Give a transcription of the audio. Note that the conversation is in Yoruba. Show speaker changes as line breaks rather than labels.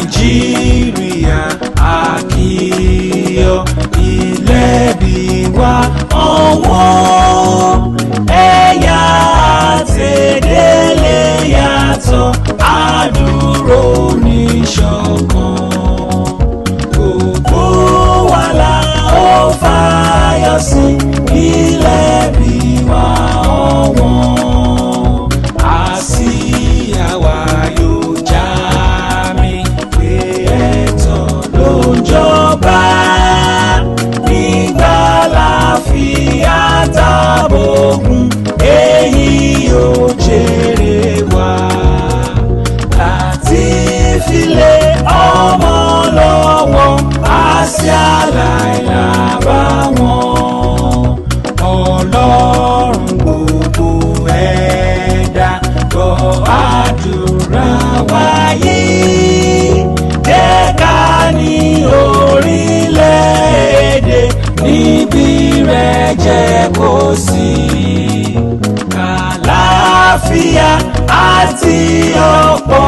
Nàìjíríà àkìyọ ilẹ̀ bí wa ọ̀wọ́n ẹ̀yà àtẹ̀dẹ́lẹ̀ yàtọ̀ àdúró níṣọ̀kan gbogbo wa la ó fàyọ sí ilẹ̀ bí wa ọ̀wọ́n àsíá wa yóò já mi pé ẹ̀tọ́ ló ń jọba nígbà láfíà tábògùn èyí ò jèrè wá láti filẹ̀ ọmọ lọ́wọ́ àsíá láìlábà wọn ọlọ́run gbogbo ẹ̀dá gbọ́ àdúrà wa yìí jẹ́ ká ní orílẹ̀-èdè níbi rẹ̀ jẹ́ kó sí kàláfíà àti ọ̀pọ̀.